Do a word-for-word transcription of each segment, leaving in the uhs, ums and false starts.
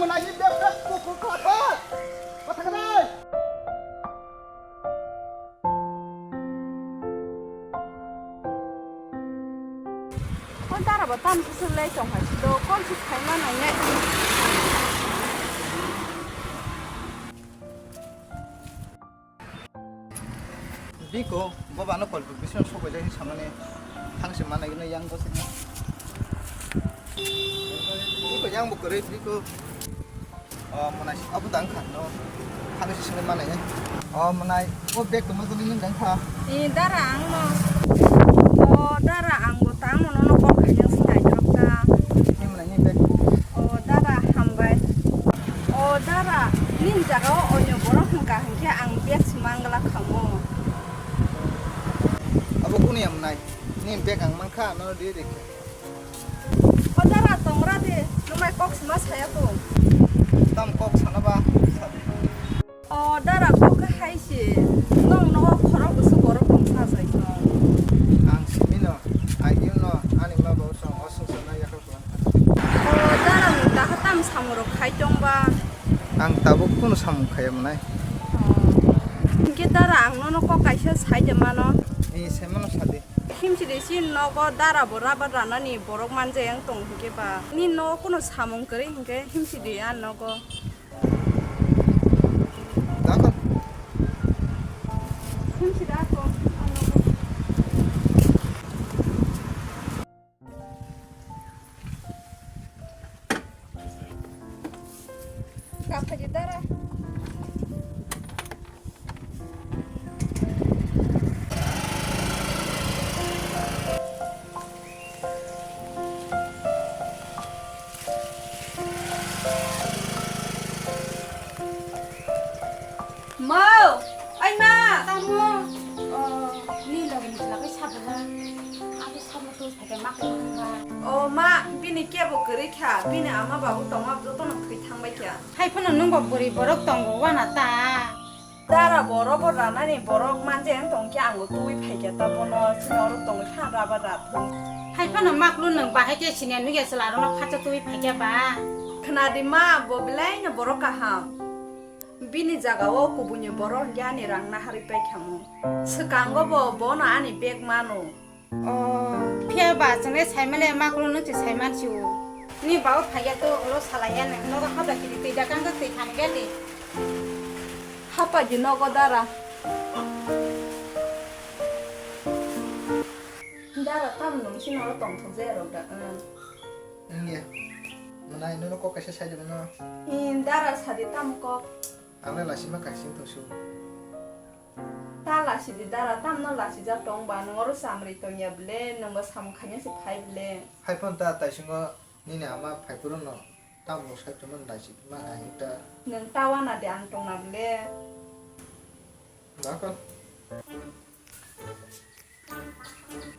Mwnai ni bek bek kuku kha kha. Kotha kha dai. O dara bo tam se se lai tong hai do, call se khai ma nai ne. Biko, bo bano call bising sokoi jai samani thang se manai gino yang bo se. Biko yang bo kore biko. O mwnai abo dang kha no. Thang se sini manai. O mwnai o bag to ma jani nang dang kha. E dara ang no. O dara ang bo tamo no no call khai jang sinai dorok ta. Ni mwnai ni bag. O dara hambai. O dara, nini jaga o onyo borok hwnkha hinkhe ang bag se mangla khamu. Abo kunu ya mwnai? Ni bag ang mankha, ano di di khe. O dara, tongra di, nwmai kok sima saya ko. Tam kok sana ba? O dara, kok khe hai se, nwng no khorok bwswk borok tong sa jai kho. Ang simi no, I knew no, ani ma bo song, o song sana yakal. O dara, nwng taha tam samung rok khai tong ba? Ang tabuk kunu samung khaiya mwnai. O. Hinkhe dara, ang nono kok kaisa sai de mano. Ni sai mano sa de. Himsi de si nogo dara bo rubber ranani borok manje yang tong hinkhe ba. Ni no kunu samung kwrwi hinkhe himsi de a nogo. Dakon. Himsi da ko. Kaphai dara. Mau, ai ma. Tamo. O, ni loge ni chwla bai sabo ha. Abo sabo to sai ma ko ba. O ma, bini kebo kwrwi kha, bini ama babu tongma jotono thwi thang bai kha. Hai phano nungbo bwrwi borok tongo wana ta. Dara borok bo ranani borok manje ang tong khe ang bo twi phai kha ta bono sini oro tongwi kha raba rat. Hai phano maklu nwng bahai khe sini nugya chwla rono phacha twi phai kha ba. Khna di ma, bo belai no borok kaham. Bini jaga o kubuni borok hwnkhe ani rang naharwi pai khamu. Swkango bo bono ani bag mano. O, phiya ba chwngno saimale maklo no twi saiman si o. Ni ba o phaiya to ulo salaiya nang nogo hada kiri twi da kang twi thani gati. Hapa di nogo dara. Dara tam nung si noro tong thok jaya rok da. Wngya. Mwnai nono kok kaisa sai de mano. Dara sadi tam kok. Ang le lasima kaising tong su. Ta lasi di dara, tamno lasijak tong ba, nwng oro chamri tongya ble, nwng bo samung khaina se phai ble. Hai phone ta taisingo nini ama phai phuru no tamno sai tongma naisik ma ahita. Nwng ta wana de ang tongna ble. Dakon.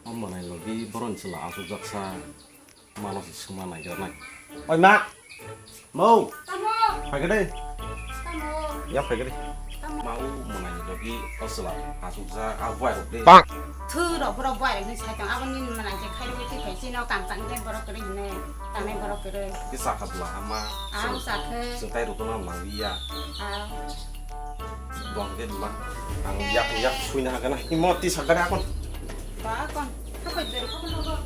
O mwnai logi boron chwla achukjak sa. Mano se swngma naijaknai. Oi ma! Mo! Tamo! Phaikhe de. Tamo! Ya phaikhe de. Tamo! Ma o mwnai ni logi o chwla achukjak a buai rok de. Thu rok borok buai rok ni sai tong abo ni mwnai je khai rwi thik khai chini o kang chang de borok kwrwi hwnwi tangnai borok kwrwi. Kisa kha bwla ama. Ang sakhe. Chwng tai rok no nang ya. Ang. Bang ke ma. Ang yak yak sui na ha kana. Imo ti sakare akon. Ba kon. Hapai beri ko no go.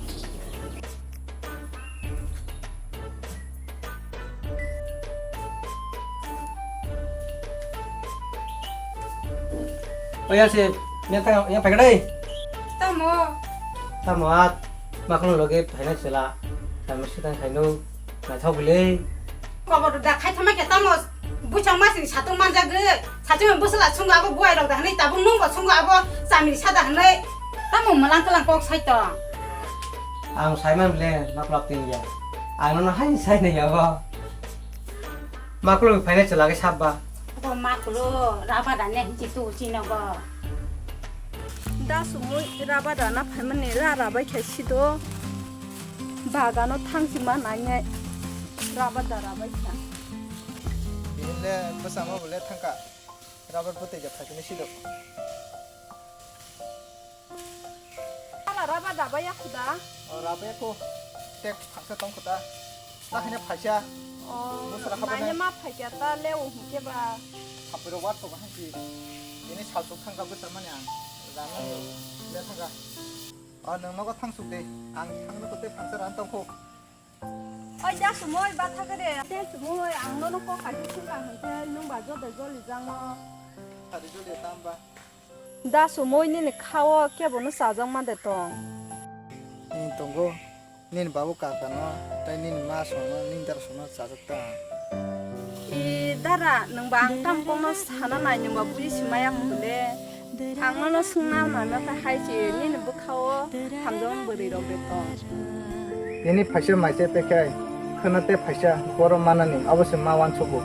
Oya se, yang tang yang pakai dai. Tamo. Tamo at, makno loge paina sela. Tamo sitang kaino, na thau bile. Kobo da khai thama ke tamo. Buchang masini satung manjagwi, satung bwsla sungo abo buai rok da hwnwi tabuk nungbo sungo abo chamri sada hwnwi. Tamo mwlang twlang kok sai tong. Ang saiman ble maklap tin ya. Ang nono hai sai nai abo. Maklo phaina chalagi sabba. Abo maklo raba da ne hinchi tu chinogo. Da sumui raba da na phaimani ra rabai khai sido. Bagano thangsi ma nai nai. Raba da rabai kha. Bini le bwsamo bo le thangkha. Rubber bwtwi jak khaikhe sido. Hala rubber rubber ya khuda. O rubber ko tek phangsa tong khuda. Takhina phaisa. Oh, bwswra khabar naina nai. Ma phaikya ta leo hwnkhe ba. Sapiro wat to bahai si. Ini salsuk thangka bwswra mani ang. Rana le thangka. Oh, nwng nogo thangsuk de. Ang thangno kote phangsa ran tongkho. Oi, da sumoi ba thakre. Te sumoi ang nono kok kaisa thangka hwnkhe nwng ba joto joli jangno. Sari joli tamba. Da sumoi nini khao kebono chajakma de tong. Ni tongo. Nini babu kakano, tei nini ma songno, nini dara songno chajak ta. I dara, nwng ba ang tam kokno sana nai, nwng ba buji simaya hwnle. Ang nono swngna mano ta hai se, nini bwkhao hamjakma bwrwi rok de tong. Nini phaisa maise tei khe, khwna tei phaisa borok manani, abo se ma uansugo.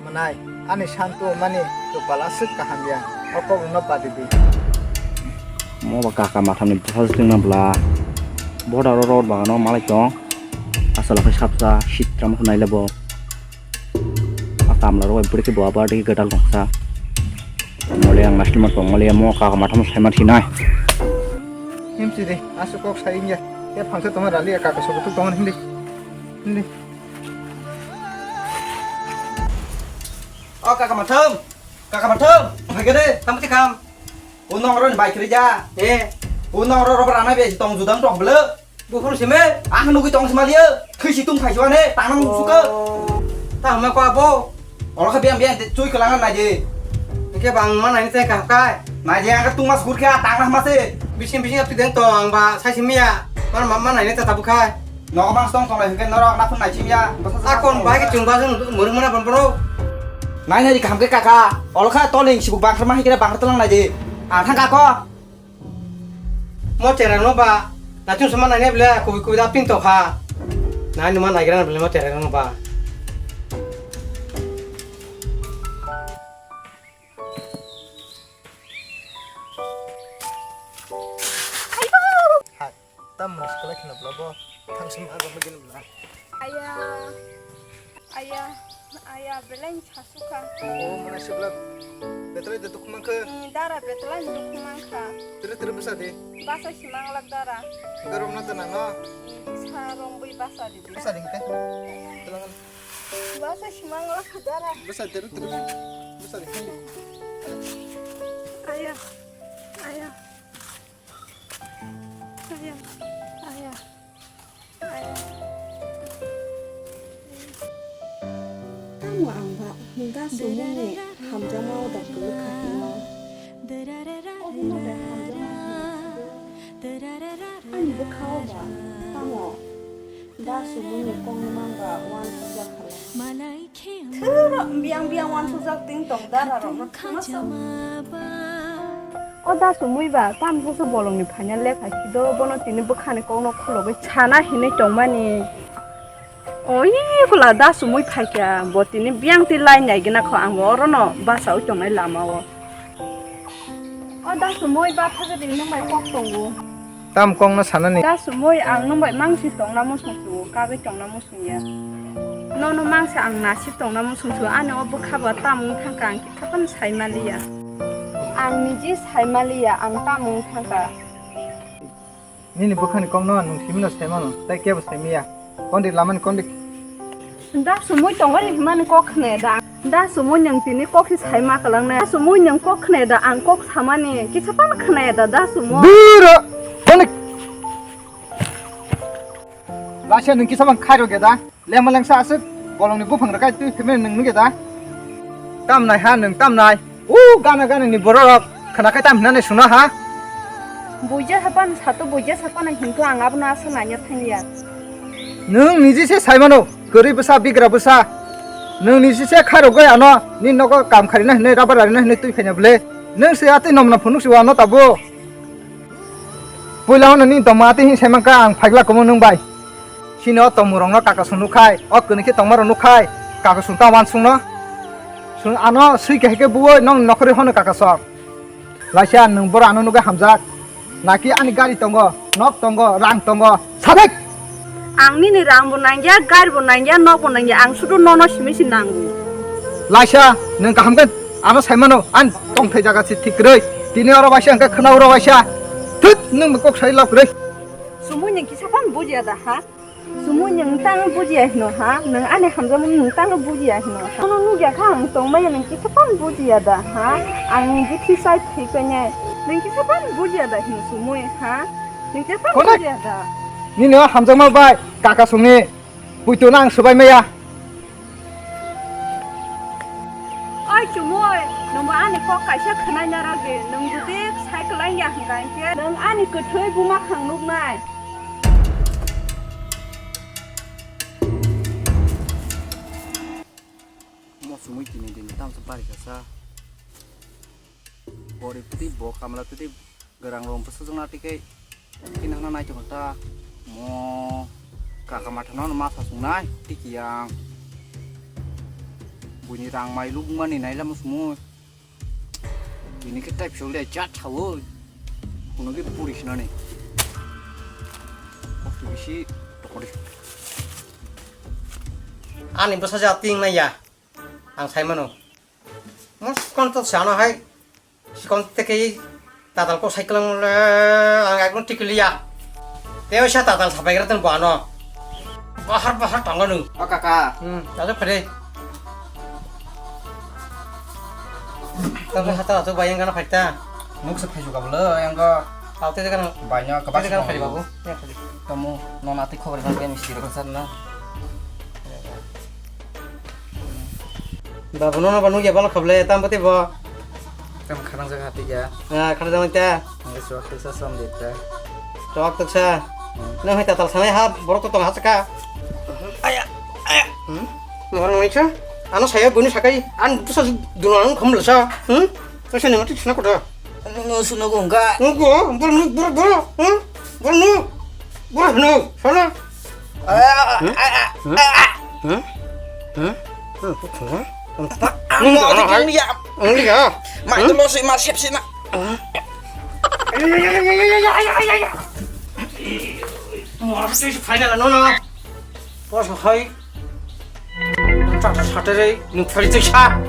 Mwnai, ani santu mani kwpal aswk kaham ya, o kok rwno badi di. Mo ba kaka mathamni bwsajwk swngna bwla. Boda oro rot bagano malai tong. Asala khe sapsa sitram khe naile bo. A kamla rok bwrwi khe bo abar de gadal tongsa. Mole ang nasilma tong mole mo kaka matham saimar sinai. Himsi de, aswk kok sai wngya. Ya phangsa tongma rali ya kaka sobo tu tongan hindi. Hindi. O kaka matham, kaka matham, phaikhe de, tamo tikham. O nong oro ni bai kiri ja, e, o nong oro robar ana be tong judang tong bele. Buphuru sime, ah nugui tong simalia, thui si tung phai suane, tanang suka. Ta hama ko abo. Oro kha biang biang chui kelangan nai je. Ke bang mana ini teh kah kai. Nai je angka tung mas gur kha tang lah mase. Bising bising ap tideng tong ang ba sai simia. Mana mana ini teh tabu khai. Nogo bang stong tonglai hwnkhe norok naphun naichim ya. Akon bai khe chwng ba chwng mwrwk mano bong bono. Nai nai kaham khe kaka. Olo kha tolni sibuk bangkhrma hai khe bangkhr tlang nai di. Ang thang kako. Mo cherang no ba. Naichung sama nai ne bele kubui kubui da ping tokha. Nai numa nai gra bele mo cherang no ba. Hai. Tam mung sekolah kena bela bo. Thang sem aga begini bela. Aya. Aya. Aya, belai ni sasukha. Oh, mana sebelah. Betelai de dukhu mangkhe. Eh, dara betelai ni dukhu mangkha. Tere tere besa de. Basa si manglak dara. Garom na tana no. Eh, sa rong bui basa de. Besa de hingke. Telangan. Basa si manglak dara. Besa tere tere. Besa de hingke. Aya. Aya. Aya, aya, aya. Tamo ang ba, da sumuni hamjakma o da kwrwkha hino. Obo no da hamjakma hino. Ani bwkha o ba, tamo da sumuni kongni mang ba uansukjak khala. Thwrwk biyang biyang uansukjak ting tong dara rok no thangma sa. O da sumui ba, tam khe bolong ni phaina lekha si do, bono tini bwkha ni kok no khulogwi sana hinwi tongmani. Oi, kula da sumui phaikha, bo tini biyang twi lai nai gina kho, ang bo oro no bachaui tongnai lama o. O da sumui ba thajadi nwng bai kok tongo. Tam kok no sanani. Da sumui ang nwng bai mangsi tongna muchung sugo, kagwi tongna muchung ya. Nono mangsa ang nasib tongna muchung sugo, ani o bwkha bo tam wng thangkha, ang kisa phano sai maliya. Ang niji sai maliya, ang tam wng thangkha. Nini bwkhani kokno nwng simino sai mano, tei kebo sai maya. Kondik lamani kondik. Da sumui tongori himani kok khne da. Da sumui nwng tini kok si sai ma kalang na. Da sumui nwng kok khne da, ang kok samani kisa pan khne da, da sumui. Bura! Kondik! Lasia nwng kisa pan khairo ge da. Lema lengsa aswk bolongni buphang rwkai twi phimani nwng nukya da? Tamnai ha nwng tamnai. U gana gana ni borok rok khwnakhai tam hinani sungna ha. Buija sapan sato buija sapana hinto ang abono aswk naina thangya. Nwng niji se saimano kwrwi bwsa bigra bwsa. Nwng niji se khairogwi ano ni nogo kam kharina hinwi rabar rarina hinwi twi phaina bwle. Nwng se atwi nomna phunuk se ano tabo. Puila hwnwi nini tongma atwi hin saimanka ang phaikla kumo nwng bai. Sini o tongmung rokno kakasong nukhai, o kwnwi khe tongma rok nukhai, kakasong ta wansukno. Chwng ano swi kahai khe buoi nokni nokhorwi hwnwi kakasong. Laisa nwng boro ano nugwi hamjak. Naki ani gari tongo, nok tongo, rang tongo. Sabek! Ang nini rang bo nangya, gari bo nangya, nok bo nangya, ang sudu nono simi si nango. Laisa nwng kaham khe ano saimano, ani tongthai jaga se thik kwrwi. Tini oro waisa hwnkhe khwna oro waisa. Thut nwng bo kok sai lok kwrwi. Sumui nwng kisa phano bujiya da ha? Sumui nwng tang bujiya hino ha? Nwng ani hamjakmung nwng tang bujiya hino ha? Ano nugya kha ang tongmaya nwng kisa pan bujiya da ha? Ang bithi sai thwi kanya nwng kisa pan bujiya da hino sumui ha? Nwng kisa pan Konek! Bujiya da? Nini o hamjakma bai kaka songni puito no ang swbai maya. Oi chumui, nwngbo ani kok kaisa khwnai narwk di, nwng jodi sai kwlai ya hwnkha hinkhe nwng ani kwthwi buma khang nuknai. Mo sumui tini din tamsa bari kasa. Gorib tei bo kamla tei Gurang rong bwsajwk na tei khe tini hwnna nai tongo ta mo kaka matha no ma sa sung nai tei kiyang buini rang mai lubung mani nai lama sumui bini khe tai phiyok le jat thawi hwnwi khe puri sinani kosto bisi tokori. Ani bwsa ja ting nai ya ang sai mano. Mo sikon to sano hai. Sikon teke tatal ko cycle le ang ekdom tikiliya. Teo sa tatal sapai gra ten buano. Bahar bahar tangga nu. O kaka. Hmm, tatal phade. Tatal hata tu bayang kana phaita. Nuk se phaju kablo yang ko. Tau te kan. Banyak ke tete kan phade babu. Ya phade. Kamu non ati khobor kan kami sih kan sana. Babu nono ba nugya balo khablai tam bati bo. Tam kharang jaga hati ya. Ah, kharang jaga ta. Angge suak teksa som dita. Tok teksa. Hmm. Nang hai tatal sanai ha borok to tong ha saka. Aya, aya. Hmm? Morang nai cha. Ano saya guni sakai an busa dunan kham lasa. Hmm? Kasa ni mati sna koda. Nung nung suno gongga. Nung go, bor nung, bor, bor, hmm? Bor nung. Bor nung, sana. Ah, ah, ah, ah, ah. Hmm? Hmm? Hmm? Nung go, nung ya. Nung ya. Ma itu lo si ma siap si na. Mo apa sih final no no. Bos hai. Chak sa satere nung phari twi sa.